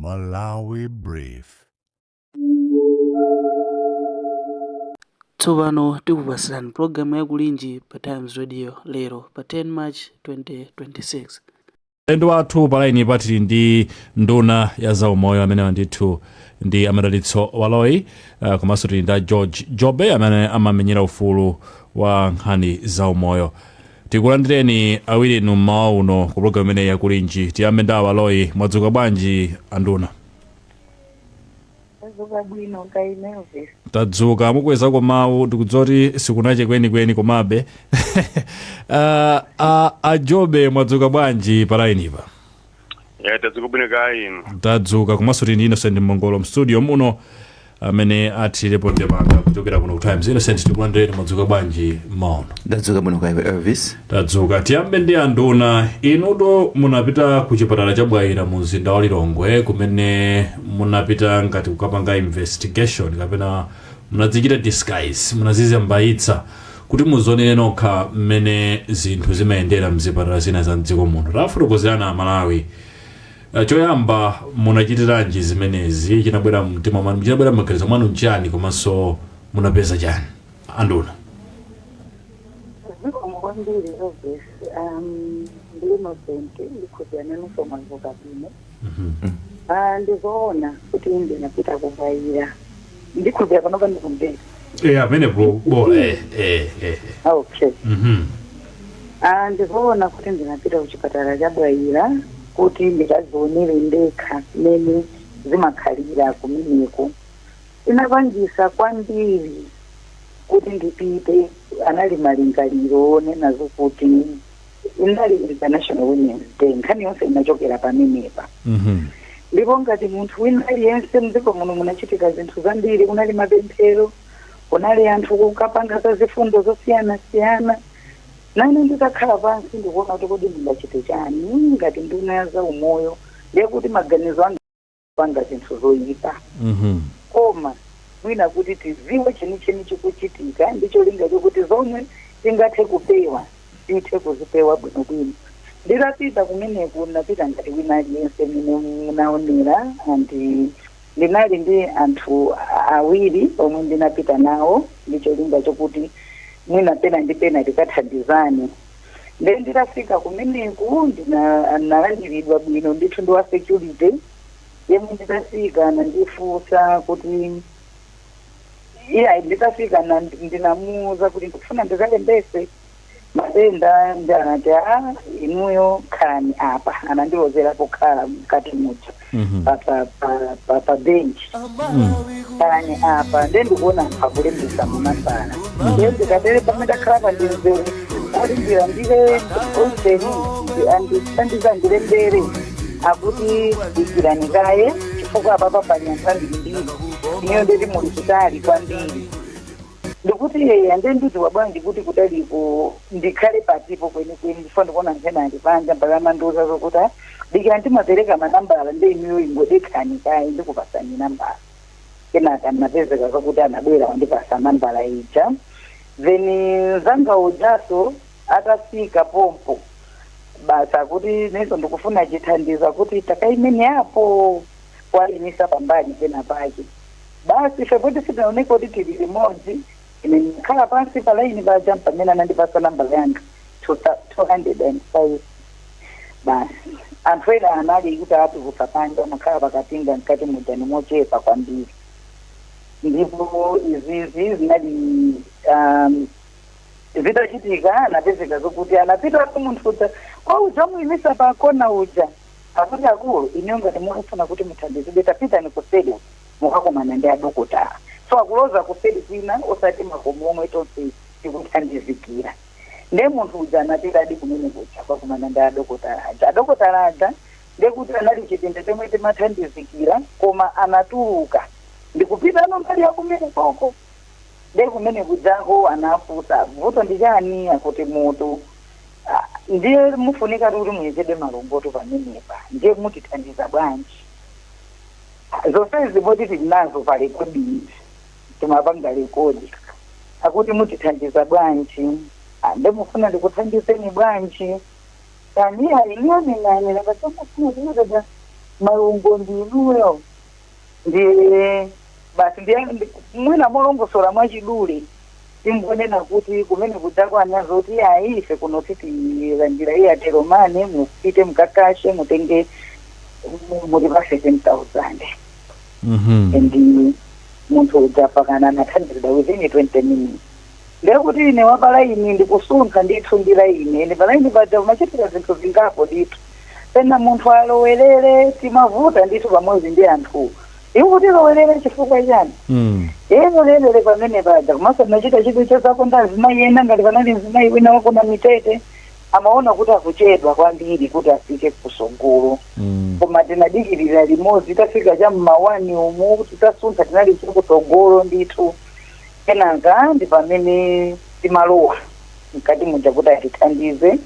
Malawi Brief. Tsopano tikupatsirani pulogalamu ya Kulinji pa Times Radio lero pa 10 March 2026. Alendo athu pa line pa tili ndi nduna ya zaumoyo, amenewa ndithu ndi a Madalitso Baloyi, komanso tili ndi George Jobe amene amamenyera ufulu wa nkhani zaumoyo. Tikulandireni awiri inu mmawa uno ku programu imeneyi yakulinji. Tiyambe ndi a Baloyi. Mwadzuka bwanji, anduna? Tadzuka bwino, kaya inu, Elvis? Tadzuka. Mukwezako mawu, ndikudziwa kuti sikunache kwenikweni, komabe a Jobe, mwadzuka bwanji pa line pa? Ya, tadzuka bwino, kaya inu? Tadzuka. Komanso tili ndi Innocent Mongolo mstudio muno amene athirepo ndemanga kuchokera kuno ku Times. Innocent, tikulandireni. Mwadzuka bwanji mmawa uno? Ndadzuka bwino, kaya iwe, Elvis? Tadzuka. Tiyambe ndi anduna. Inuto munapita ku chipatala cha Bwaila mu mzinda wa Lilongwe, kumene munapita ngati kukapanga investigation kapena munadzichita disguise, munazizembayitsa kuti muzionere nokha mmene zinthu zimayendera mzipatala zina za mdziko muno. Tafotokozerani Amalawi. Choyamba, munachitiranji zimenezi? Chinabwera mtima mwanu, chinabwera m'maganizo mwanu nchani, komanso munapeza chani, anduna? Zikomo kwambiri, Elvis. Ndi Innocent, ndikhulupirira nanunso mwadzuka bwino. Ah, ndizoona kuti ndinapita ku Bwaila. Ndikhulupirira panopa ndikumveka. Amene bola eh. Okay. Ah, ndizoona kuti ndinapita kuchipatala cha Bwaila kuti ndikazionere ndekha mmene zimakhalira kumeneko. Inapangisa kwambiri kuti ndipite anali malingaliro onena zokuti inali International Women's Day. Nkhani yonse inachokera pamenepa. Ndipo ngati munthu wina aliyense, mdziko muno munachitika zinthu zambiri, kunali mapemphero, kunali anthu kukapanga za zifundo zosiyanasiyana. Nane nditakhala pansi ndikuona kuti kodi ndingachite chani ngati nduna ya zaumoyo, ndiye kuti maganizo anga panga zinthu zoyipa, koma mwina kuti tiziwe chenicheni chikuchitika ndi cholinga chokuti zomwe tingathe kupewa tithe kuzipewa bwinobwino. Nditapita kumeneku, ndinapita ngati wina aliyense mene munaonera, and ndinali ndi anthu awiri omwe ndinapita nawo ndi cholinga chokuti mwina pena ndi pena tikathandizane. Nde nditafika kumeneku, ndinalandiridwa bwino ndithu ndi wa security yemwe nditafika nandifunsa kuti iya, nditafika ndinamuuza kuti ndikufuna ndikalembese matenda, ndi anati, "A, inuyo khalani apa." Anandilozera pokhala mkati muja pa bench, "Khalani apa." Nde ndikuona anthu akulembesa manambala. Ndiye ndikatere pamene ndakhala pa ndimzere kuti ndilandire onseni andithandiza ndilembere, akuti, "Dikirani kaye chifukwa apapa pali anthu ambirimbiri, ineyo nditi muli kutali kwambiri." Ndikuti, "Eya, nde ndidziwa bwanji kuti kutaliko ndikhale patipo kwenikweni, chifukwa ndikuona anthu ena ali panja?" Mpaka amandiuza zokuti, "Ah, dikira, ndimapereka manambala, nde inuyo ingodekhani kaye, ndikupasani nambala." Kenaka ndinapezeka zokuti anabwera wandipasa nambala ija. Then mzanga ujaso atafika pompo basa kuti nenso ndikufuna chithandizo, kuti takaimene apo kwayimisa pambali pena pake. Basi, ife poti sitinaoneka kuti tili limodzi, ine ndikhala pansi pa laini paja pamene anandipasa nambala yanga 205. Basi, anthu ena anali kuti atuluka panja, amakhala pakatinga, mkati muja ni mochepa kwambiri. Ndipo izizi zinali zitachitika, anapezeka zokuti anapita munthu uja kwa uja muyimisa pa kona uja, akuti, "Akulu, ineyo ngati mukufuna kuti muthandizidwe, tapitani kuseri mukakumana ndi adokotala." So akuloza kuseri kwina, osati makomo omwe tonse tikuthandizikira. Nde munthu uja anapitadi kumene kuja kwakumana ndi adokotala aja. Adokotala aja ndekuti anali chipinda chomwe timathandizikira, koma anatuluka ndikupitano mbali ya kumene koko. Nde kumene kujako anafunsa, "Vuto ndi chani?" Akuti, "Mutu." "Ah, ndiye mufunika kuti muyezedwe malungoto pamenepa, ndiye mutithandiza bwanji?" Ah, zonsezi poti tili nazo pa recording, timapanga record. Akuti, "Mutithandiza bwanji?" "Ah, nde mufuna ndikuthandizeni bwanji?" "Kaniya iniyo ninani nakasamufuna kunotoda." Malungo ndinuyo ndi basi mwina molongosola mwachidule tingonena kuti kumene kudzakwana zoti ayi, ife kuno sitilandira Airtel Money, mupite mukakashe mutenge mutipase 10,000. And munthu udzapakana anathandizidwa within 20 minutes. Ndekuti ine wapalaini ndikusuntha ndithu ndi laini, ende palaini paja umachitika zinthu zingapo ndithu. Pena munthu alowerere, timavuta ndithu pamodzi ndi anthu iwo kuti lowerere chifukwa chani? Lero pamene paja komanso ndinachita chidwi chazakonda azimayi ena, ngati panali mzimayi wina wakuna mitete, amaona kuti akuchedwa kwambiri kuti afike kusogolo. Koma tinadikirira limodzi, tafika cha mma 1 umu, titasuntha tinali chakutsogolo ndithu. Kenaka ndi pamene timalowa mkati muja kuti atithandize,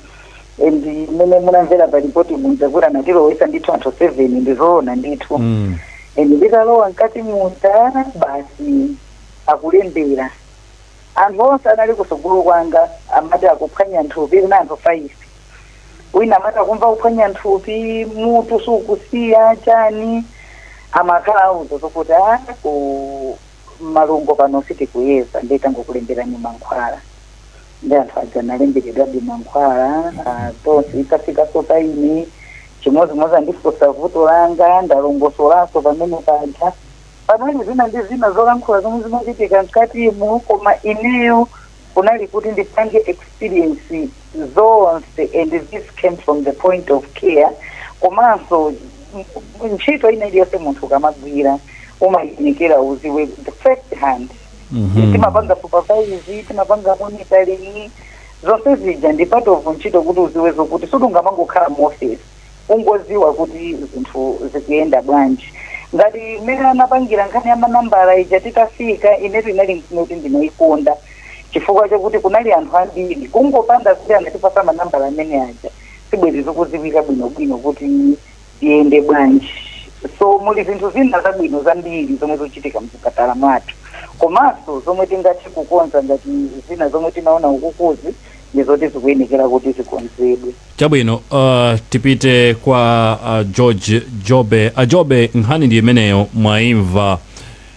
and mmene munamvera pa ripoti muja kuti anatilowesa ndithu anthu 7, ndizoona ndithu. And nditalowa mkati muja, basi, akulembera anthu onse anali kusogolo kwanga amati akuphwanya nthupi na anthu 5. Wina amati akumva kuphwanya nthupi, mutu sukusiya chani, amakhala auza zokuti a ku malungo pano sitikuyeza, nditangokulemberani mankhwala. Ndi anthu aja analemberedwabe mankhwala. Tonse itafikaso paine chimodzimodzi, andifunsa vuto langa, ndalongosolanso pamene paja. Panali zina ndi zina zolankhula zomwe zimachitika mkatimo, koma ineyo kunali kuti ndipange experience zonse, and this came from the point of care. Komanso ntchito ina iliyonse munthu ukamagwira umayinikira uziwe the first hand. Timapanga supervise, timapanga monitoring, zonse zija ndi part of ntchito kuti uziwe zokuti sudungamangokhala mu office ungoziwa kuti zinthu zikuyenda bwanji. Ngati mmene anapangira nkhani ya manambala ija, titafika inetu inali kuti ndinayikonda chifukwa chokuti kunali anthu ambiri. Kungopanda kuti anatipasa manambala amene aja, sibwezi zikuziwika bwinobwino kuti tiyende bwanji. So muli zinthu zina zabwino zambiri zomwe zikuchitika mzipatala mwathu, komanso zomwe tingathe kukonza, ngati zina zomwe tinaona ukukuzi ndi zoti zikuyenekera kuti zikonzedwe. Chabwino, tipite kwa George Jobe. Ajobe, nkhani ndi imeneyo mwaimva.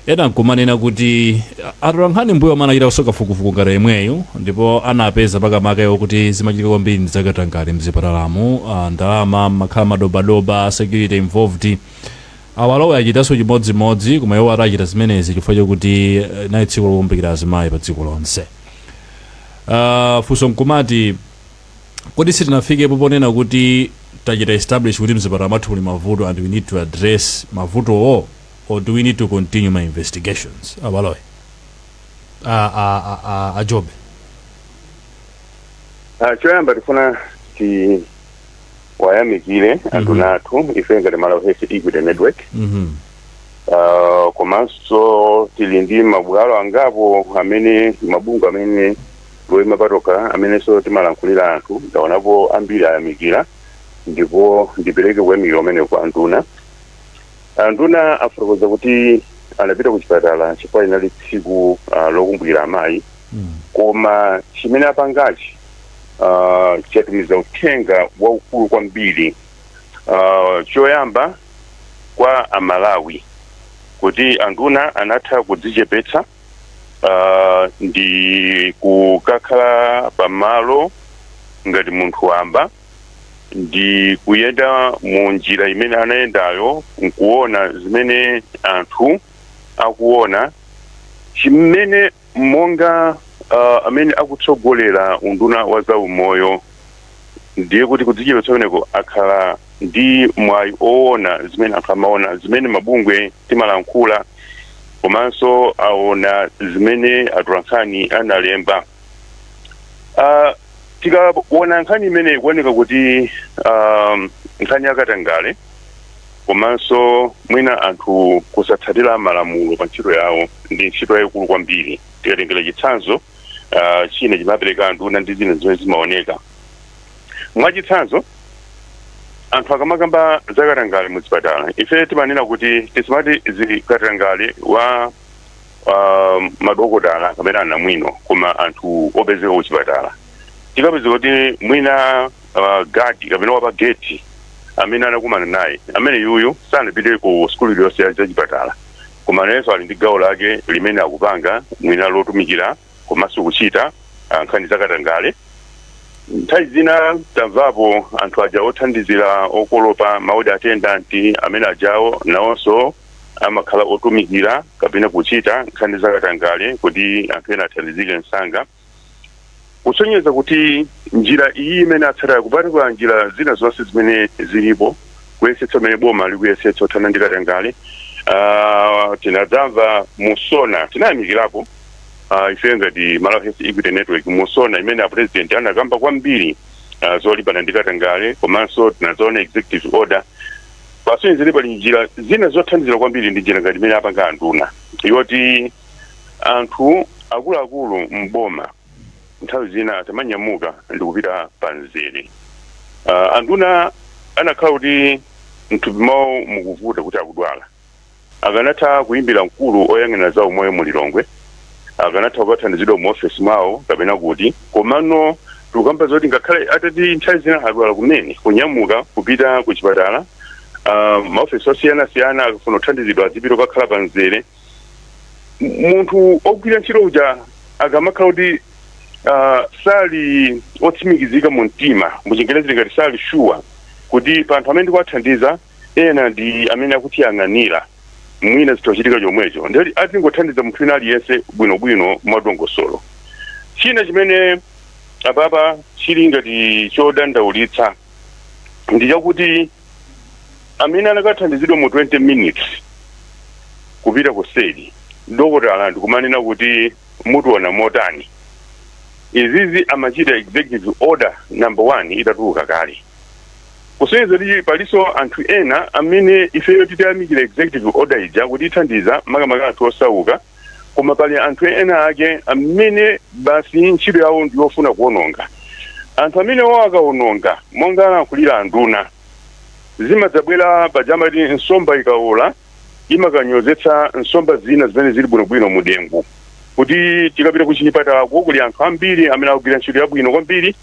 Ena nkumanena kuti atola nkhani mbuyo amene anachita kusoka fukufuku ngati imweyo, ndipo anapeza pakamaka kuti zimachitika kwambiri ndi zakatangale mzipatalamo, ndalama makhala madobadoba, security involved. Awalowe achitanso chimodzimodzi, koma iwo atachita zimenezi chifukwa chokuti nayi tsiku lokumbukira azimayi pa dziko lonse. Funso nkumati, kodi sitinafikepo ponena kuti tachita establish kuti mzipatala mwathu muli mavuto and we need to address mavutowo, or do we need to continue my investigations? Abalowe, ajobe. Choyamba tifuna tiwayamikire anthu athu ife ngati Malawi Health Equity Network. Komanso tili ndi mabwalo angapo amene mabungwe amene loyima patoka amenenso timalankhulira anthu. Ndaonapo ambiri ayamikira, ndipo ndipereke kuyamikira umene kwa anduna. Anduna afotokoza kuti anapita ku chipatala chifukwa inali tsiku lokumbukira amayi. Koma chimene apangachi chatumiza uthenga waukulu kwambiri, choyamba kwa Amalawi, kuti anduna anatha kudzichepetsa ndi kukakhala pamalo ngati munthu wamba ndi kuyenda mu njira imene anayendayo nkuona zimene anthu akuona, chimene monga amene akutsogolera unduna wa zaumoyo, ndiye kuti kudzichepetsa kumeneko akhala ndi mwayi oona zimene anthu amaona, zimene mabungwe timalankhula, komanso aona zimene atolankhani analemba. Tikaona nkhani imene ikuoneka kuti nkhani yakatangale komanso mwina anthu kusatsatira malamulo pa ntchito yawo ndi ntchito yayikulu kwambiri. Tikatengera chitsanzo china chimapereka nduna ndi zina zimene zimaoneka, mwachitsanzo, anthu akamakamba zakatangale muzipatala, ife timanena kuti tisamati zikatangale wa madokotala kapena anamwino, koma anthu opezeka kuchipatala. Tikapeza kuti mwina guard kapena wapa gate Amene anakumana naye amene yuyu sanapite ku sukulu iliyonse ya chipatala, koma nayenso ali ndi gawo lake limene akupanga mwina lotumikira komanso kuchita nkhani zakatangale. Nthawi zina tamvapo anthu aja othandizira okolopa, ma ward attendant amene ajawo, nawonso amakhala otumikira kapena kuchita nkhani zakatangale kuti anthu ena athandizike msanga, kusonyeza kuti njira iyi imene atsatira, kupatula njira zina zonse zimene zilipo, kuyesetsa imene boma likuyesetsa kuthana ndi katangale. Tinadzamva mu SONA, tinayamikirapo ife ngati Malawi Health Equity Network, mu SONA imene a President anakamba kwambiri zolimbana ndi katangale, komanso tinazoona executive order pasonyezere pali njira zina zothandizira kwambiri. Ndi njira ngati imene apanga anduna yoti anthu akuluakulu mboma nthawi zina atamanyamuka ndikupita panzere. Anduna anakhala kuti mthupi mwawo mukuvuta, kuti akudwala, akanatha kuyimbira mkulu oyang'anira za umoyo mu Lilongwe, akanatha kukathandizidwa mu ofesi mwawo kapena kuti. Komano tikukamba zoti ngakhale atati nthawi zina adwala kumene, kunyamuka kupita ku chipatala, maofesi osiyanasiyana, akafuna kuthandizidwa azipita kukakhala panzere. Munthu ogwira ntchito uja akamakhala kuti sali otsimikizika mu mtima, muchingerezi ngati sali sure kuti pa anthu amene ndikuwathandiza ena ndi amene akutiyang'anira, mwina zitochitika chomwecho, ndiyoti atingothandiza munthu wina aliyense bwinobwino mwadongosolo. China chimene apapa chili ngati chodandaulitsa ndi chakuti amene anakathandizidwa mu 20 minutes kupita kuseli, dokotala ndikumanena kuti mutiona motani. Izizi amachita executive order number 1 itatuluka kale, kusonyeza kuti palinso anthu ena amene ifeyo titayamikira executive order ija kuti ithandiza makamaka anthu osauka, koma pali anthu ena ake amene basi ntchito yawo ndiyofuna kuwononga. Anthu amene wawo akawononga, monga alankhulira anduna, zimadzabwera pajamati nsomba ikawola imakanyozetsa nsomba zina zimene zili bwinobwino mu dengu, kuti tikapita ku chipatalako kuli anthu ambiri amene akugwira ntchito yabwino kwambiri,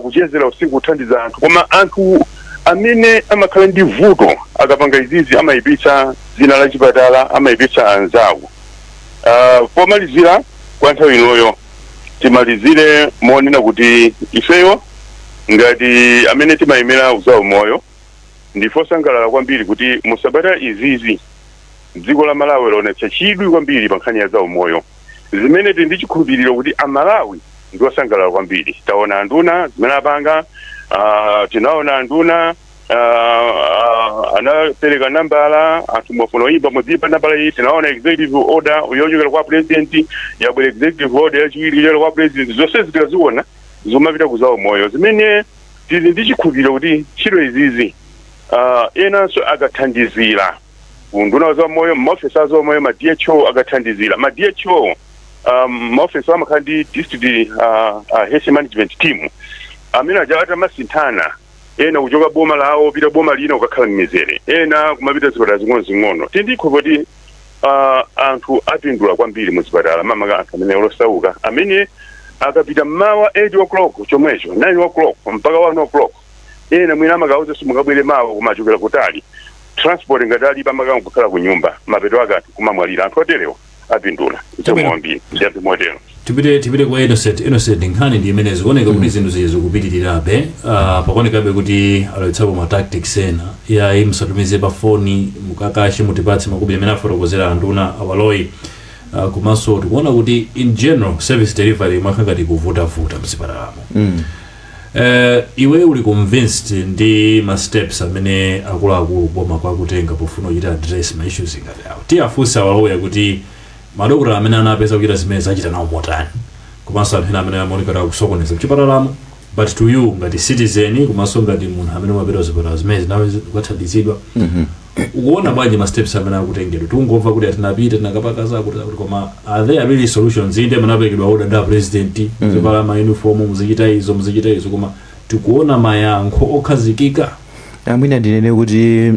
kuchezera usiku kuthandiza anthu, koma anthu amene amakhala ndi vuto akapanga izizi amayipitsa dzina la chipatala, amayipitsa anzawo. Pomalizira kwa nthawi inoyo, timalizire monena kuti ifeyo ngati amene timayimira zaumoyo ndife osangalala kwambiri kuti musabata izizi dziko la Malawi laonetsa chidwi kwambiri pa nkhani ya zaumoyo, zimene tili ndi chikhulupiriro kuti Amalawi ndi osangalala kwambiri. Taona anduna zimene apanga, tinaona anduna anapereka nambala, anthu mwafuna oyimba muziyimba nambala iyi. Tinaona executive order yochokera kwa President, yabwera executive order yachiwiri yochokera kwa President. Zonse zikaziona zomapita ku zaumoyo, zimene tili ndi chikhulupiriro kuti ntchito izizi enanso akathandizira unduna za moyo, maofesi a zaumoyo, ma DHO akathandizira, ma DHO, maofesi amakhala ndi district health management team, amene aja atamasinthana, ena kuchoka boma lawo pita boma lina kukakhala m'mizere, ena kumapita zipatala zing'ono-zing'ono, tindikho kuti anthu apindula kwambiri muzipatala, makamaka anthu amene osauka amene akapita mmawa 8 o'clock chomwecho, 9 o'clock mpaka 1 o'clock, ena mwina amakauza simungabwere mawa, kumachokera kutali, transport ngati alipo amakangokhala ku nyumba, mapeto ake anthu kumamwalira. Anthu oterewa apindula. Chabwino. Kwambiri, ndiyambe motero. Tipite kwa Innocent. Innocent, nkhani ndi imene zikuoneka kuti zinthu zizi zikupitirirabe. Pakuonekabe kuti alowetsapo ma tactics ena yayi, musatumize pa foni, mukakashe mutipatse makobiri amene afotokozera anduna awaloyi. Komanso tikuona kuti in general service delivery mwakha ngati kuvutavuta mzipatalamo. Iwe uli convinced ndi ma steps amene akuluakulu boma kwakutenga pofuna kuchita address ma issues ngati awo? Tiyafunsa awaloya kuti madokotala amene anapeza kuchita zimene zachita nawo motani, komanso anthu ena amene amaoneka kuti akusokoneza mchipatalamo. But to you ngati citizen, komanso ngati munthu amene umapita kuzipatala zimene zinawe kukathandizidwa, ukuona bwanji ma steps amene akutengedwa? Tikungomva kuti atinapita tinakapaka zakuti zakuti, koma are there really solutions? Inde, manaperekedwa order ndi President, muzivala ma uniform, muzichita izo, muzichita izo, koma tikuona mayankho okhazikika? Mwina ndinene kuti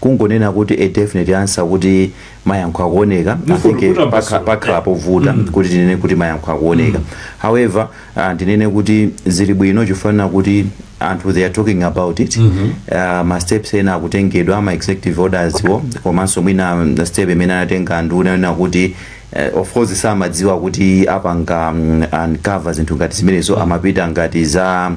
kungonena kuti a definite answer kuti mayankho akuoneka, I think Kutambasula. Pakhala povuta kuti tinene kuti mayankho akuoneka. However, ndinene kuti zili bwino, chifukwa kuti Anthu, they are talking about it. Ma steps ena akutengedwa, ma executive orders wo, komanso mwina step imene anatenga nduna ena kuti of course samadziwa kuti apanga uncover zinthu ngati zimenezo. Amapita ngati za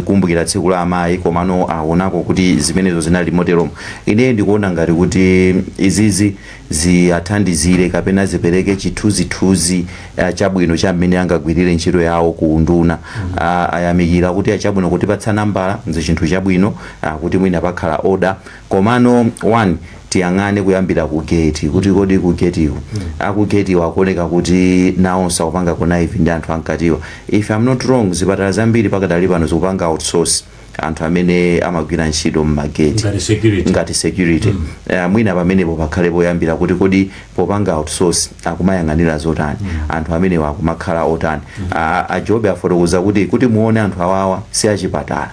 kumbukira tsiku la amayi, komano aonako kuti zimenezo zinali moteromo. Ine ndikuona ngati kuti izizi ziyathandizire kapena zipereke chithunzithunzi chabwino cha mmene angagwirire ntchito yawo ku nduna. Ayamikira kuti achabwino kutipatsa nambala, ndi chinthu chabwino kuti mwina pakhala order. Komano one, tiyang'ane kuyambira ku gate, kuti kodi ku gate-ko, aku gate wakuoneka kuti nawonso akupanga connive ndi anthu ankatiwa. If I'm not wrong, zipatala zambiri pakadali pano zikupanga outsource anthu amene amagwira ntchito mmageti. Ngati security. Ngati security. Mwina pamenepo pakhale poyambira, kuti kodi popanga outsource akumayang'anira zotani? Anthu amenewa akumakhala otani? Ajobe afotokoza kuti muone, anthu awawa si achipatala.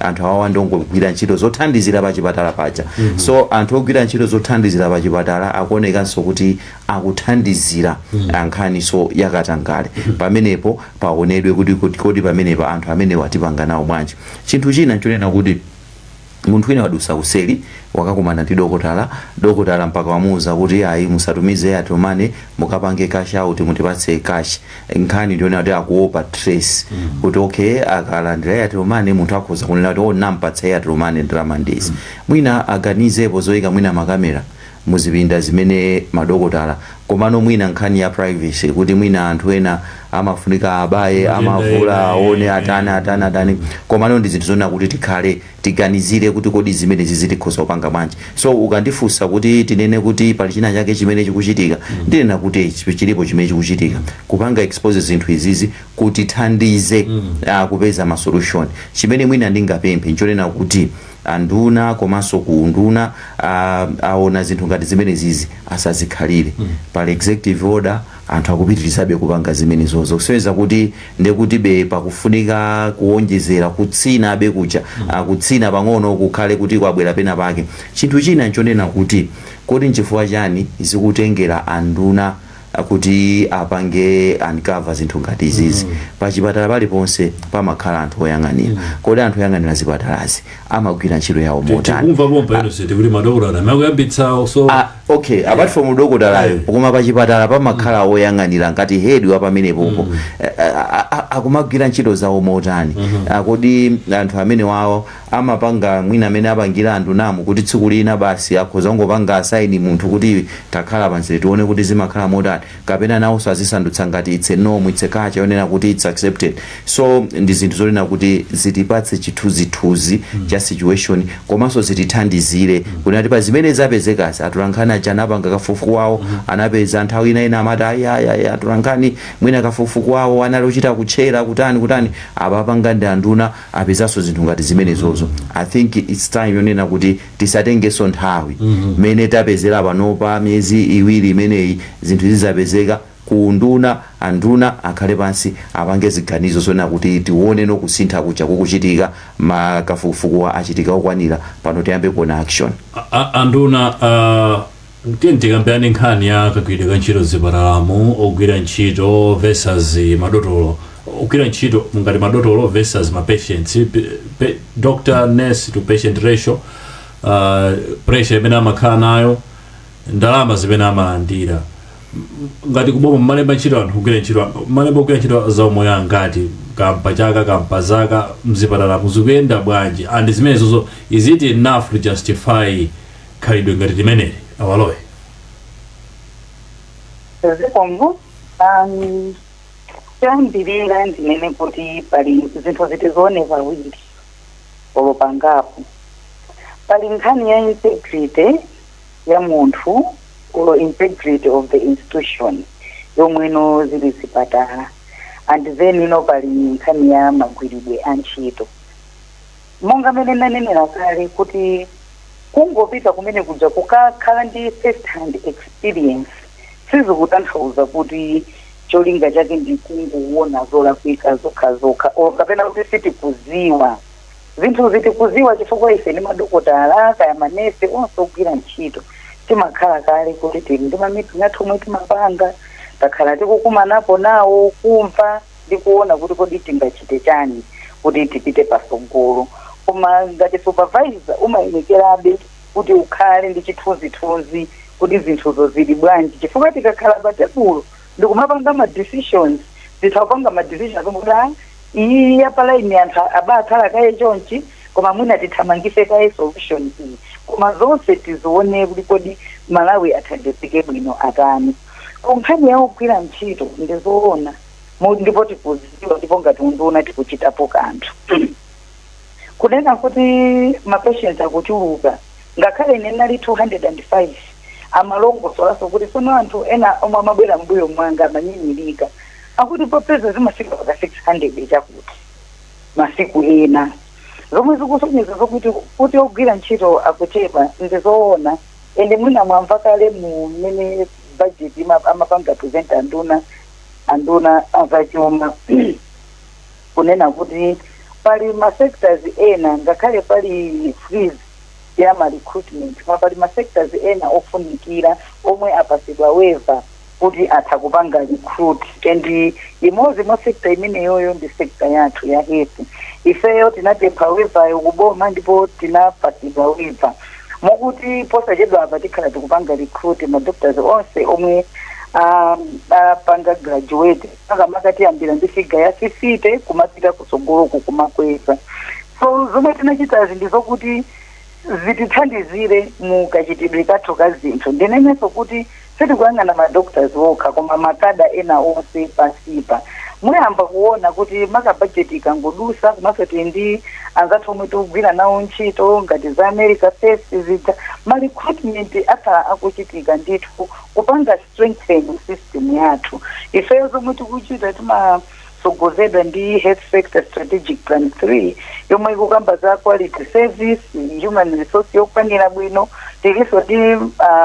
Anthu awawa ndongogwira ntchito zothandizira pa chipatala paja. So anthu ogwira ntchito zothandizira pa chipatala akuonekanso kuti akuthandizira nkhaniso yakatangale. Pamenepo paonedwe kuti kodi pamenepa anthu amenewa tipanga nawo bwanji? Chinthu china nchonena kuti munthu wina wadusa kuseli, wakakumana ndi dokotala. Dokotala mpaka wamuwuza kuti, "Ayi, musatumize Airtel Money, mukapange cash out, mutipatse cash." Nkhani ndiona kuti akuopa trace, kuti okay, akalandira Airtel Money, munthu akhoza kunena kuti, "Oh, nampatsa Airtel Money ndalama ndizi." Mwina aganizepo zoyika mwina makamera muzipinda zimene madokotala. Komano mwina nkhani ya privacy, kuti mwina anthu ena amafunika abaye, amavula, aone, atani, atani, atani. Komano ndi zinthu zonena kuti tikhale tiganizire kuti kodi zimenezi zitikhoza kupanga bwanji. So ukandifunsa kuti tinene kuti pali china chake chimene chikuchitika, ndinena kuti chilipo chimene chikuchitika. Kupanga expose zinthu izizi kutithandize kupeza ma solution. Chimene mwina ndingapemphe nchonena kuti anduna komanso ku nduna aona zinthu ngati zimenezizi, asazikhalire. Pali executive order, anthu akupitirizabe kupanga zimenezozo, kusonyeza kuti ndekuti be pakufunika kuwonjezera kutsina abe kucha, kutsina pang'ono, kukhale kuti kwabwera pena pake. Chinthu china nchonena kuti kodi nchifukwa chani zikutengera anduna kuti apange uncover zinthu ngati izizi? Pachipatala paliponse pamakhala anthu oyang'anira. Kodi anthu oyang'anira zipatalazi amagwira ntchito yawo motani? Tikumva pompa, Innocent, kuti madokotala amakuyambitsa, so Ah, okay, apart from dokotalayo, koma pachipatala pamakhala woyang'anira ngati head wa pamenepopo. Akumagwira ntchito zawo motani? Ah, kodi anthu amene wawo amapanga mwina amene apangira anthu namu kuti tsiku lina basi akhoza kungopanga assign munthu kuti takhala pansi tione kuti zimakhala motani, kapena nawonso azisandutsa ngati it's a norm, it's a culture yonena kuti it's accepted? So ndi zinthu zonena kuti zitipatse chithunzithunzi cha situation, komanso zitithandizire kuti pa zimene zapezekazi, atolankhani aja anapanga kafukufuku wawo, anapeza. Nthawi ina ina amati, "Ayi, ayi, ayi, atolankhani mwina kafukufuku wawo anali ochita kutchera, kutani kutani." Apa apanga ndi anduna, apezanso zinthu ngati zimenezozo. I think it's time yonena kuti tisatengenso nthawi mmene tapezera panopa, miyezi 2 imeneyi zinthu zizapezeka ku nduna. Anduna akhale pansi, apange ziganizo zonena kuti tione no kusintha kuja kukuchitika, makafukufuku achitika okwanira, pano tiyambe kuona action. Anduna, tiye tikambirane nkhani ya kagwiridwe ka ntchito zipatalamu, ogwira ntchito versus madotolo, ogwira ntchito ngati madotolo versus ma patients, doctor nurse to patient ratio, pressure imene amakhala nayo, ndalama zimene amalandira. Ngati kuboma mmalemba ntchito anthu kugwira ntchito, mmalemba kugwira ntchito zaumoyo angati kampa chaka, kampa zaka? Mzipatala muzikuyenda bwanji? And zimenezozo, is it enough to justify khalidwe ngati limeneli, awalowe? Zikomo. Choyambirira ndinene kuti pali zinthu zitizione pawiri olo pangapo. Pali nkhani ya integrity ya munthu or integrity of the institution yomweno zili zipatala, and then ino pali nkhani ya magwiridwe a ntchito. Monga mene ndanenera kale kuti kungopita kumene kuja kukakhala ndi first hand experience sizikutanthauza kuti cholinga chake ndi kungoona zolakwika zokha zokha or kapena kuti sitikuziwa zinthu. Zitikuziwa chifukwa ife ndi madokotala kaya manesi onse ogwira ntchito timakhala kale kuti tili ndi ma meeting athu omwe timapanga, takhala tikukumanapo nawo, kumva ndi kuona kuti kodi tingachite chani kuti tipite pasogolo. Koma ngati supervisor umayemekerabe kuti ukhale ndi chithunzithunzi kuti zinthuzo zili bwanji, chifukwa tikakhala pa tebulo ndikumapanga ma decisions, tithapanga ma decisions kuti, "Ah, iyi ya pa line anthu abakhala kaye chonchi, koma mwina tithamangise kaye solution iyi." Koma zonse tizione kuti kodi Malawi athandizike bwino atani. Ku nkhani ya ogwira ntchito, ndizoona, ndipo tikuziwa, ndipo ngati unduna tikuchitapo kanthu. Kunena kuti ma patients akuchuluka, ngakhale ine nali 205, amalongosolaso kuti sono anthu ena omwe amabwera mbuyo mwanga amanyinyirika, akuti popeza zimafika paka 600 chakuti masiku ena, zomwe zikusonyeza zokuti kuti ogwira ntchito akuchepa. Ndizoona, ende mwina mwamva kale mu mmene budget amapanga present anduna azachuma kunena kuti pali ma sectors ena, ngakhale pali freeze ya ma recruitment, koma pali ma sectors ena ofunikira omwe apasidwa waiver kuti atha kupanga recruit, and imodzi mwa sector imeneyoyo ndi sector yathu ya health. Ifeyo tinapempha waiver kuboma ndipo tinapasidwa waiver, mokuti posachedwa apa tikhala tikupanga recruit ma doctors onse omwe apanga graduate. Makamaka tiyambira ndi figure ya 50 kumapita kutsogoloku kumakweza. So zomwe tinachitazi ndi zokuti zitithandizire mu kachitidwe kathu ka zinthu. Ndinenenso kuti sitikuyang'ana ma doctors okha, koma ma cadre ena onse pansipa. Muyamba kuona kuti maka budget ikangodusa, komanso tili ndi anzathu omwe tikugwira nawo ntchito ngati za America First zija, ma recruitment akhala akuchitika ndithu kupanga strengthen system yathu. Ifeyo zomwe tikuchita timasogozedwa ndi Health Sector Strategic Plan 3 yomwe ikukamba za quality service, human resource yokwanira bwino. Tilinso ndi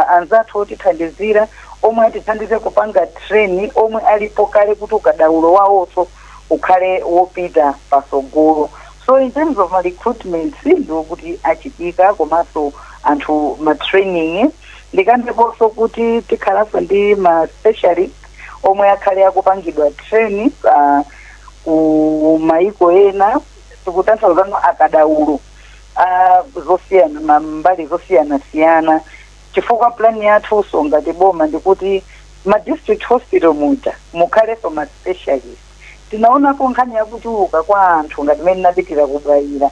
anzathu otithandizira omwe atithandize kupanga train omwe alipo kale kuti ukadaulo wawonso ukhale wopita pasogolo. So in terms of ma recruitment, ndikuti achitika, komanso anthu ma training. Ndikambeponso kuti tikhalanso ndi ma specialist omwe akhale akupangidwa train ku maiko ena, tikutanthauzano akadaulo zosiyana, mbali zosiyana-siyana, chifukwa plan yathunso ngati boma ndikuti ma district hospital muja mukhalenso ma specialist. Tinaonapo nkhani yakuchuluka kwa anthu ngati mene napitira ku Bwaila.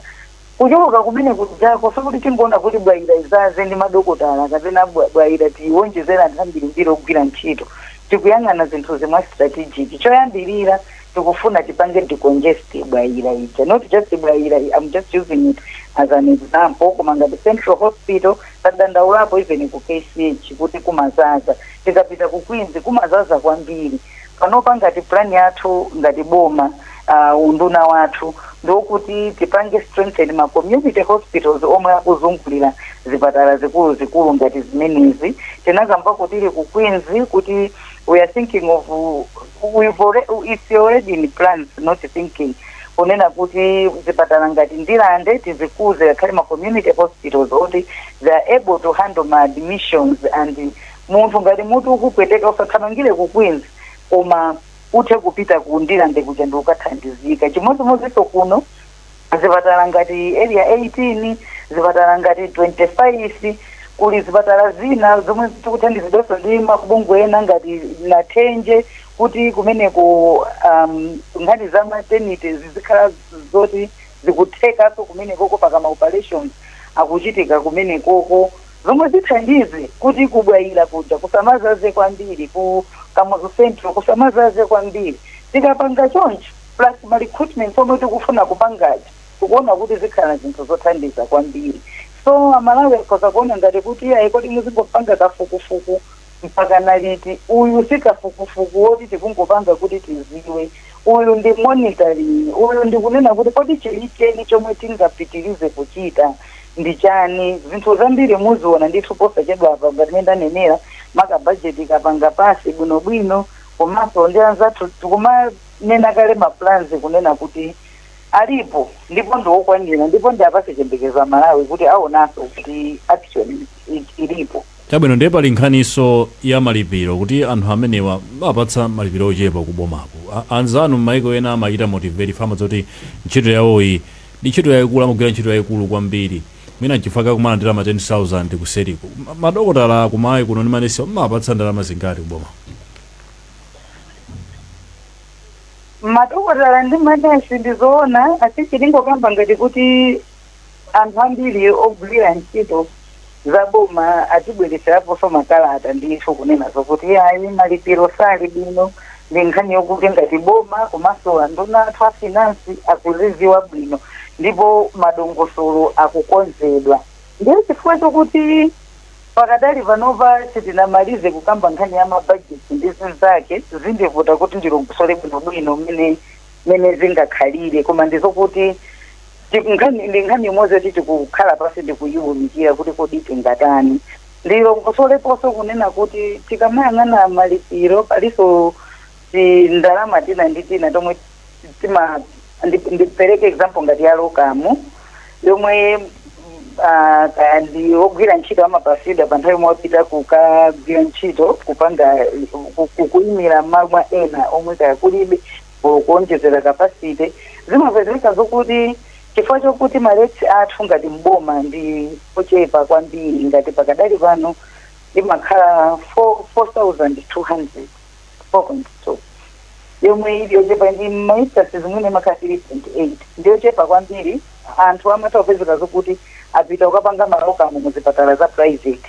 Kuchuluka kumene kujako sikuti tingoona kuti Bwaila izaze ndi madokotala kapena Bwaila tiwonjezera anthu ambirimbiri ogwira ntchito. Tikuyang'ana zinthu zimwa strategic. Choyambirira, tikufuna tipange decongest Bwaila ija, not just Bwaila, I'm just using it as an example, koma ngati Central Hospital tadandaulapo, even ku KCH kuti kumazaza, tikapita ku Queens kumazaza kwambiri. Panopa ngati plan yathu ngati boma, unduna wathu ndokuti tipange strengthen ma community hospitals omwe akuzungulira zipatala zikulu zikulu ngati zimenezi. Tinakamba kuti ku Queens kuti we are thinking of, we've already, it's already in plans, not thinking, kunena kuti zipatala ngati Ndilande tizikuze ngakhale ma community hospitals oti they are able to handle ma admissions, and munthu ngati mutu ukupweteka usathamangire ku Queens, koma uthe kupita ku Ndilande kuja ndi ukathandizika. Chimodzimodzinso kuno, zipatala ngati Area 18, zipatala ngati 25, kuli zipatala zina zomwe tikuthandizidwanso ndi mabungwe ena ngati Nathenje, kuti kumeneko nkhani za maternity zizikhala zoti zikuthekanso kumenekoko, paka ma operations akuchitika kumenekoko, zomwe zithandize kuti kuBwaila kuja kusamazaze kwambiri, ku Kamuzu Central kusamazaze kwambiri. Tikapanga choncho plus ma recruitment omwe tikufuna kupangaji, tikuona kuti zikhala zinthu zothandiza kwambiri. So Amalawi akhoza kuona ngati kuti iyayi, kodi muzingopanga kafukufuku mpaka naliti? Uyu si kafukufuku woti tikungopanga kuti tiziwe. Uyu ndi monitoring, uyu ndi kunena kuti kodi chenicheni chomwe tingapitirize kuchita ndi chani. Zinthu zambiri muziona ndithu posachedwa apa, ngati mene ndanenera, maka budget ikapanga pass bwinobwino, komanso ndi anzathu tikumanena kale ma plans kunena kuti alipo ndipo ndiwokwanira, ndipo ndi apase chiyembekezo Amalawi kuti aonanso kuti action ilipo. Chabwino, ndiye pali nkhaniso ya malipiro, kuti anthu amenewa apatsa malipiro ochepa kubomako. Anzanu m'maiko ena amachita motivate fama zoti ntchito yawoyi. Ndi ntchito yayikulu, amagwira ntchito yayikulu kwambiri, mwina nchifukwa kumalandira ma 10,000 kuseriko. Madokotala kumayi kuno ndi manesi mmapatsa ndalama zingati kuboma? Madokotala ndi manesi, ndizoona, asisi tingokamba ngati kuti anthu ambiri ogwira ntchito za boma atibwereseraponso makalata ndithu kunena zokuti ayi, malipiro sali bwino. Ndi nkhani yokuti ngati boma komanso anduna athu a finance akuziziwa bwino ndipo madongosolo akukonzedwa. Ndiye chifukwa chokuti pakadali panopa sitinamalize kukamba nkhani ya mabajeti ndi zinzake, zindivuta kuti ndilongosole bwinobwino mmene zingakhalire, koma ndizokuti ndi nkhani imodzi yoti tikukhala pasi ndikuyiwunikira kuti kodi tingatani. Ndilongosoleponso kunena kuti tikamayang'ana malipiro, palinso tindalama tina ndi tina tomwe tima ndipereke example ngati ya locum yomwe kaya ndi ogwira ntchito amapasidwa pa nthawi yomwe wapita kukagwira ntchito, kupanga kuyimira m'malo ena omwe kaya kulibe kuonjezera capacity. Zimapezeka zokuti chifukwa chokuti ma rates athu ngati mboma ndi ochepa kwambiri, ngati pakadali pano imakhala 4,200, 4.2, yomwe ili yochepa, ndi ma instances zimene imakhala 3.8, ndiyochepa kwambiri. Anthu amatha kupezeka zokuti apita kukapanga ma locum muzipatala za private.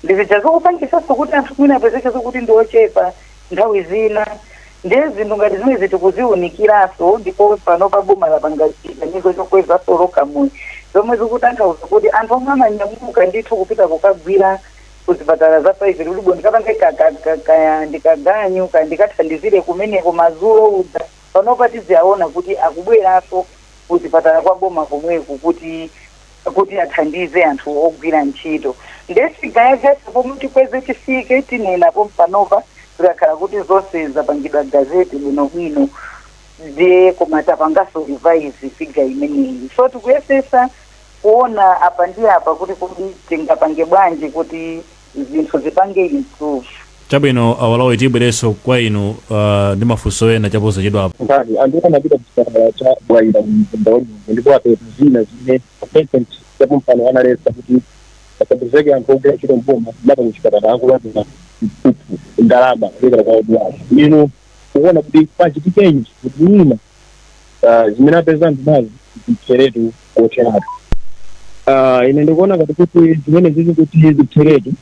Ndizija zokupangisanso kuti anthu mwina apezeke zokuti ndi ochepa nthawi zina. Ndiye zinthu ngati zimene tikuziwunikiranso, ndipo pano pa boma lapanga chiganizo chokwezanso locum, zomwe zikutanthauza kuti anthu omwe amanyamuka ndithu kupita kukagwira kuzipatala za private kuti bo ndikapange kaya ndikaganyu kaya ndikathandizire kumeneko madzulo uja, panopa tiziaona kuti akubweranso kuzipatala kwa boma komweku kuti athandize anthu ogwira ntchito. Ndiye figure yake pomwe tikweze tifike tinenapo panopa zikakhala kuti zonse zapangidwa gazette bwinobwino. Ndiye koma tapanganso revise figure imeneyi, so tikuyesesa kuona apa ndi apa kuti kodi tingapange bwanji kuti zinthu zipange improve. Chabwino, awalowe, tibwerenso kwa inu ndi mafunso ena chaposachedwa apo. Nkhani anthu anapita kuchipatala cha Bwaila mu mzinda wa Lilongwe ndipo apeza zina zimene president chapompano analetsa kuti pasapezeke anthu ogwira ntchito mboma maka kuchipatala akulandira ziphuphu, ndalama kuchokera kwa odwala. Inu kuona kuti pachitikenji kuti mwina zimene apeza ndunazi zitheretu kotheratu? Ine ndikuona ngati kuti zimene zizi kuti zitheretu,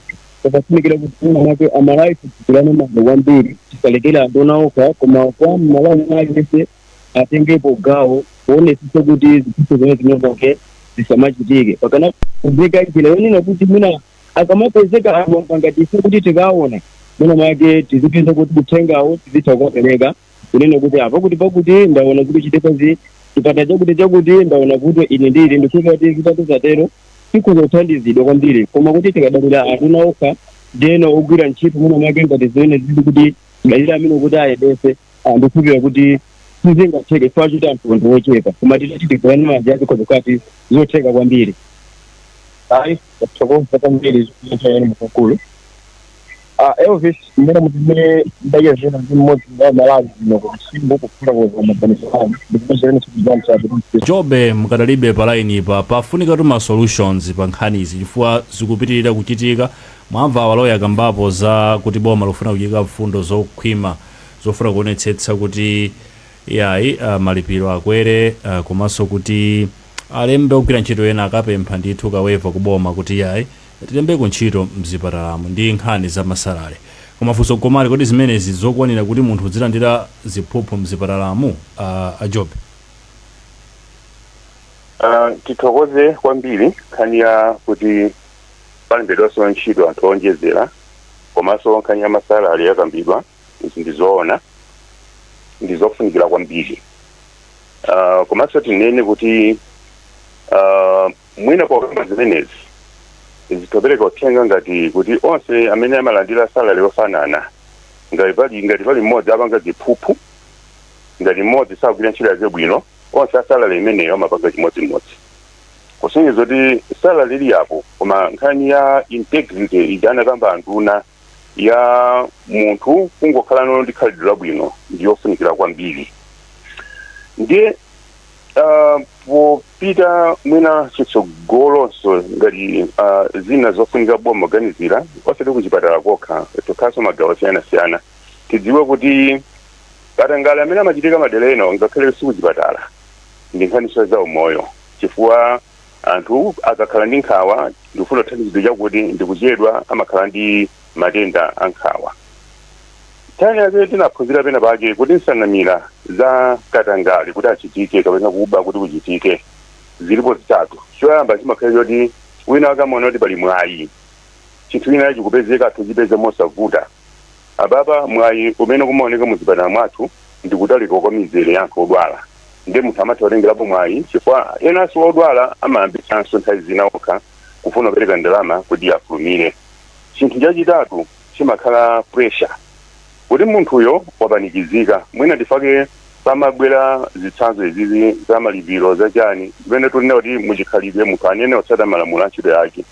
papafunikira kuti mwina mwake Amalawi tigwirane manja kwambiri, tisalekere anduna okha, koma kwa Mmalawi aliyense atengepo gawo kuonetsetsa kuti ziphuphu zimene zimene zisamachitike. Pakana kupezeka njira yonena kuti mwina akamapezeka anthu ngati ife kuti tikaona, mwina mwake tizipeza kuti uthengawo tizitha kukapereka kunena kuti apa kuti pakuti ndaona zikuchitika zi chipatala chakuti chakuti, ndaona kuti ine ndili ndikuti kuti zitatu zatero tikhoza kuthandizidwa kwambiri. Koma kuti tikadalira anduna okha ndeno ogwira ntchito mwina mwake ngati zimene zili kuti tidalira amene kuti ayendese, ndikukhulupirira kuti sizingatheke chifukwa choti anthu ndi ochepa, koma titati tigwirane manja zikhoza kukhala zotheka kwambiri. Ayi, tathokoza kwambiri zikuchayani mkulu. Elvis, mmene mutimene ndachezera ndi mmodzi wa Malawi kuno kusimbo kufotokoza maganizo anu ndikupezereni chikudzanisa. Jobe, mukadalibe pa line pa, pafunika tu ma solutions pa nkhanizi chifukwa zikupitirira kuchitika. Mwamva awaloya kambapo za kuti boma lofuna kuchika mfundo zokhwima zofuna kuonetsetsa kuti yayi, malipiro akwere, komanso kuti alembe ogwira ntchito ena akapempha ndithu ka waiver kuboma kuti yayi, tilembeko ntchito mzipatalamo ndi nkhani za ma salary. Koma funso komali, kodi zimenezi zokwanira kuti munthu uzilandira ziphuphu mzipatalamo, ajobe? Tithokoze kwambiri nkhani ya kuti palembedwanso ntchito anthu onjezera, komanso nkhani ya ma salary yakambidwa. Izi ndizoona, ndizofunikira kwambiri. Komanso tinene kuti mwina pokamba zimenezi zitopereka uthenga ngati kuti onse amene amalandira salary yofanana, ngati pali mmodzi apanga ziphuphu, ngati mmodzi sagwira ntchito yake bwino, onse a salary imeneyo amapanga chimodzimodzi, kusonyeza kuti salary ili apo, koma nkhani ya integrity ija anakamba anduna ya munthu kungokhala nono ndi khalidwe labwino ndiyofunikira kwambiri. Ndiye Popita mwina chitsogolonso, ngati zina zofunika boma kuganizira, osati kuchipatala kokha, tokhaso magawo osiyanasiyana, tidziwe kuti katangale amene amachitika madera eno, ngakhale sikuchipatala, ndi nkhaniso za umoyo, chifukwa anthu akakhala ndi nkhawa, ndikufuna kuthandizidwa chakuti ndikuchedwa, amakhala ndi matenda a nkhawa. Nthawi yake tinaphunzira pena pake kuti nsanamira za katangale kuti achitike kapena kuba kuti kuchitike zilipo zitatu. Choyamba chimakhala choti wina akamaona kuti pali mwayi, chinthu china chikupezeka, athu chipeze mosavuta. Apapa mwayi umene kumaoneka muzipatala mwathu ndi kutalika kwa mizere ya anthu odwala, ndi munthu amatha kutengerapo mwayi, chifukwa enanso odwala amayambitsanso nthawi zina okha kufuna kupereka ndalama kuti afulumire. Chinthu chachitatu chimakhala pressure, kuti munthuyo wapanikizika. Mwina ndifake pamabwera zitsanzo izizi za malipiro, zachani, zimene tunena kuti muchikhalidwe munthu anene otsata malamulo a ntchito yake,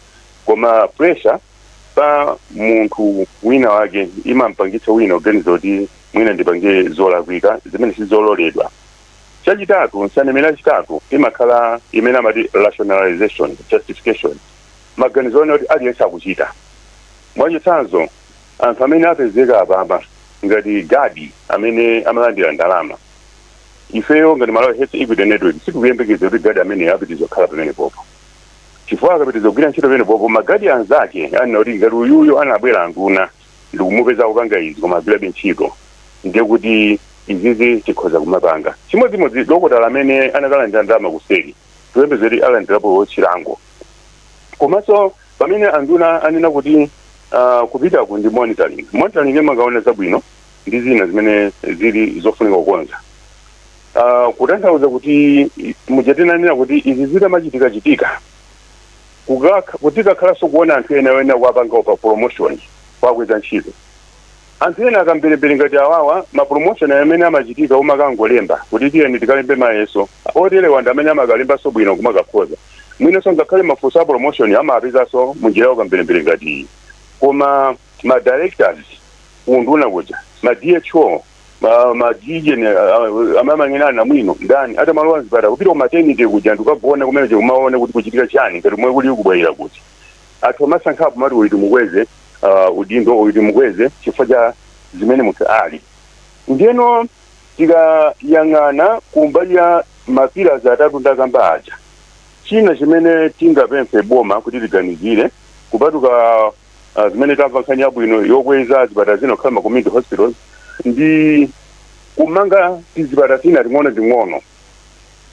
koma pressure pa munthu wina wake imampangitsa wina kuganiza kuti mwina ndipange zolakwika zimene sizololedwa. Chachitatu, nsanamira yachitatu imakhala imene amati rationalization, justification, maganizo one kuti aliyense akuchita. Mwachitsanzo, anthu amene apezeka apapa ngati gadi amene amalandira ndalama, ifeyo ngati Malawi Health Equity Network sitikuyembekeza kuti gadi amene apitiza kukhala pamene popo, chifukwa akapitiza kugwira ntchito pamene popo, magadi anzake anena kuti ngati uyuyo anabwera anduna ndikumupeza kupanga izi koma agwirabe ntchito, ndiye kuti izizi tikhoza kumapanga. Chimodzimodzi dokotala amene anakalandira ndalama kuseri, tikuyembekeza kuti alandirapo chilango. Komanso pamene anduna anena kuti kupitaku ndi monitoring, monitoring imakaona zabwino ndi zina zimene zili zofunika kukonza, kutanthauza kuti mujatinanena kuti izi zitamachitika chitika kuti kakhalanso kuona anthu ena ena kuwapanga pa promotion, kwakweza ntchito anthu ena akamberembere ngati awawa. Ma promotion amene amachitika umakangolemba kuti tiyeni tikalembe mayeso oterewa, ndi amene amakalembanso bwino kumakakhoza mwinanso ngakhale mafunso a promotion amapezanso munjira yakamberembere ngati iyi. Koma ma directors unduna kuja, ma DHO, ma DGN, amamang'enana namwino ndani atamalowa mzipatala, kupita ku maternity kuja ndikukagona kumene kumaona kuti kuchitika chani, ngati mwe kuli kubwayira kuti anthu amasankhapo mati uyu timukweze udindo, uyu timukweze chifukwa cha zimene munthu ali. Ndiyeno tikayang'ana kumbali ya ma pillars atatu ndakamba aja, china chimene tingapemphe boma kuti liganizire, kupatuka zimene tamva nkhani yabwino yokweza zipatala zina kukhala ma community hospitals, ndi kumanga tizipatala tina ting'ono ting'ono.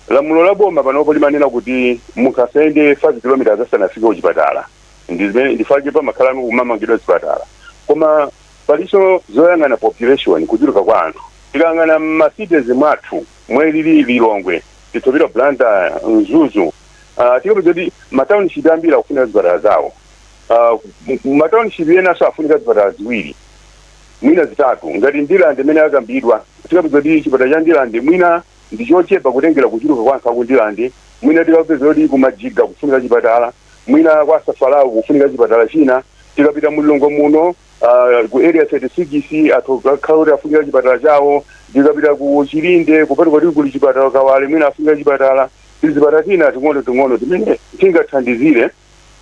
Lamulo la boma panopo limanena kuti munthu asayende 5 kilometers asanafike kuchipatala. Ndi zimene ndifake pamakhala kumamangidwa zipatala, koma palinso zoyang'ana population, kuchuluka kwa anthu. Tikayang'ana ma cities mwathu mwelili Lilongwe, tithopita Blantyre, Mzuzu, tikapeza kuti ma township ambiri akufunika zipatala zawo. Ma township enanso afunika zipatala ziwiri, mwina zitatu. Ngati Ndilande imene akambidwa, tikapeza kuti chipatala cha Ndilande mwina ndi chochepa kutengera kuchuluka kwa anthu aku Ndilande. Mwina tikapeza kuti kumajiga kufunika chipatala, mwina kwa Safalawo kufunika chipatala china. Tikapita mulilongwe muno, ku Area 36, anthu akhala kuti afunika chipatala chawo. Tikapita ku Chilinde, kupatuka kuti kuli chipatala Kawale, mwina afunika chipatala. Tizipatala tina ting'ono ting'ono timene tingathandizire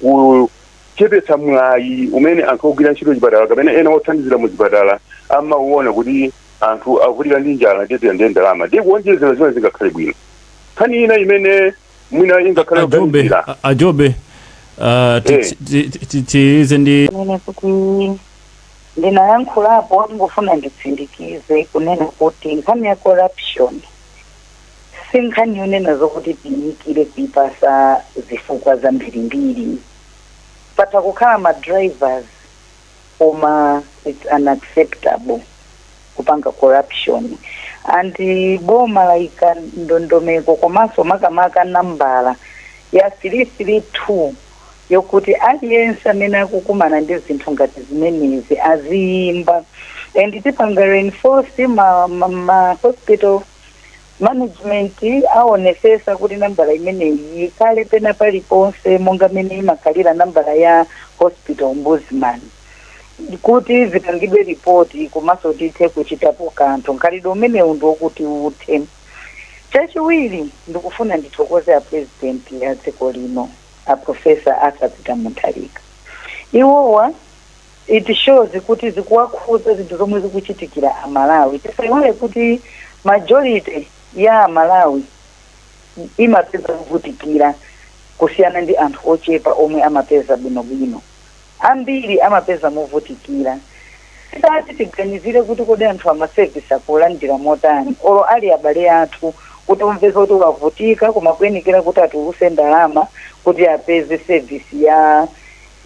kuchepetsa mwayi umene anthu ogwira ntchito chipatala kapena ena othandizira mu zipatala amauona kuti anthu akuvutika ndi njala, ndiyetera ndiye ndalama, ndiye kuonjezera zimene zingakhale bwino. Nkhani ina imene mwina ingakhale Ajobe kuganizira Ajobe, tiize ndi Nene kuti ndinayankhulapo, ndingofuna nditsindikize kunena kuti nkhani ya corruption si nkhani yonena zokuti tiyikire kuipasa zifukwa zambirimbiri. Patha kukhala ma drivers, koma it's unacceptable kupanga corruption, and boma layika ndondomeko komanso makamaka nambala ya 332 yokuti aliyense amene akukumana ndi zinthu ngati zimenezi aziyimba, and tipanga reinforce ma hospital management aonesesa kuti nambala imeneyi ikhale pena paliponse, monga mene imakhalira nambala ya hospital ombudsman, kuti zipangidwe ripoti komanso tithe kuchitapo kanthu. Nkhalidwe umenewu ndi wokuti uthe. Chachiwiri, ndikufuna ndithokoze a President ya dziko lino, a Professor Arthur Peter Mutharika. Iwowa, it shows kuti zikuwakhudza zinthu zomwe zikuchitikira Amalawi. Tisayiwale kuti majority ya Amalawi imapeza kuvutikira kusiyana ndi anthu ochepa omwe amapeza bwinobwino. Ambiri amapeza movutikira. Tisati tiganizire kuti kodi anthu ama service akulandira motani, olo ali abale athu, kuti umveza kuti wavutika koma kuyenikira kuti atuluse ndalama kuti apeze service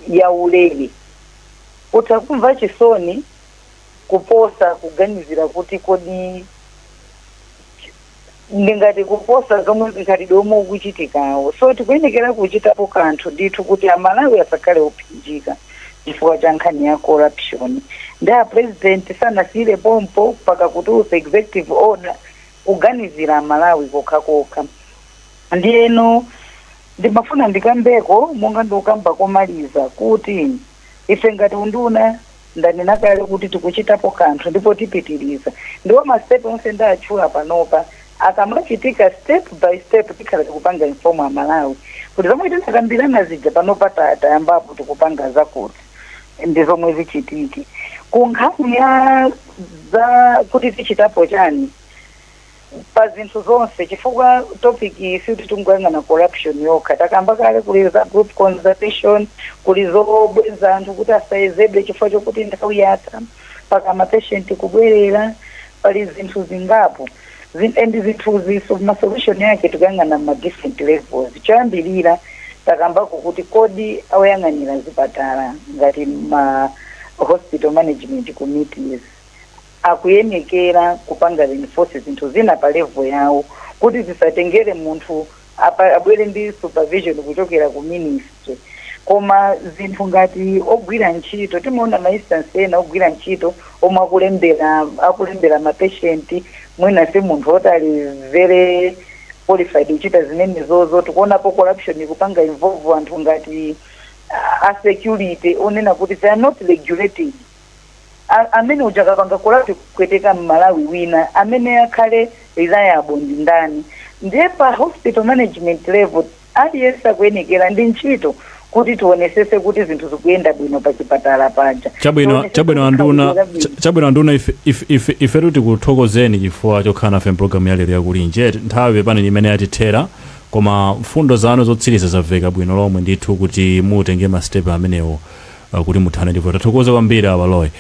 ya ulere, utha kumva chisoni kuposa kuganizira kuti kodi ndingati kuposa zomwe ngati omwe ukuchitikawo. So tikuyenekera kuchitapo kanthu ndithu kuti Amalawi asakhale ophinjika chifukwa cha nkhani ya corruption. Ndi a President sanasiyire pompo mpaka kutulutsa executive order kuganizira Amalawi kokhakokha. Ndiyeno ndimafuna ndikambeko, monga ndikukamba komaliza, kuti ife ngati unduna, ndanena kale kuti tikuchitapo kanthu ndipo tipitiriza. Ndiwo ma step onse ndatchula panopa akamachitika step by step, tikhala tikupanga inform Amalawi kuti zomwe tinakambirana zija panopa tayambapo, tikupanga zakuti ndi zomwe zichitike. Ku nkhani ya za kuti tichitapo chani pa zinthu zonse, chifukwa topic iyi sikuti tingoyang'ana corruption yokha. Takamba kale, kuli za group consultation, kuli zobweza anthu kuti asayezedwe chifukwa chokuti nthawi yatha, paka ma patient kubwerera, pali zinthu zingapo. And zinthuzi, so ma solution yake tikuyang'ana ma different levels. Choyambirira, takambako kuti kodi awoyang'anira zipatala ngati ma hospital management committees akuyenekera kupanga reinforce zinthu zina pa level yawo kuti zisatengere munthu abwere ndi supervision kuchokera ku ministry. Koma zinthu ngati ogwira ntchito, timaona ma instance ena ogwira ntchito omwe akulembera ma patient, mwina si munthu oti ali very qualified kuchita zimenezozo. Tikuonapo corruption ikupanga involve anthu ngati a security onena kuti they are not regulated. Amene uja akapanga corrupt kupweteka Mmalawi wina, amene akhale reliable ndi ndani? Ndiye pa hospital management level, aliyense akuyenekera ndi ntchito kuti tionesese kuti zinthu zikuyenda bwino pa chipatala paja. Chabwino. Tionesese Chabwino. kuti Anduna. khalidwe labwino. Chabwino anduna, ifetu tikuthokozeni chifukwa chokhala nafe mpulogalamu ya lero yakulinji. Nthawi pane imene yatithera, koma mfundo zanu zotsiriza zamveka bwino lomwe ndithu kuti mutenge ma step amenewo kuti muthane. Ndipo tathokoza kwambiri, awaloyi.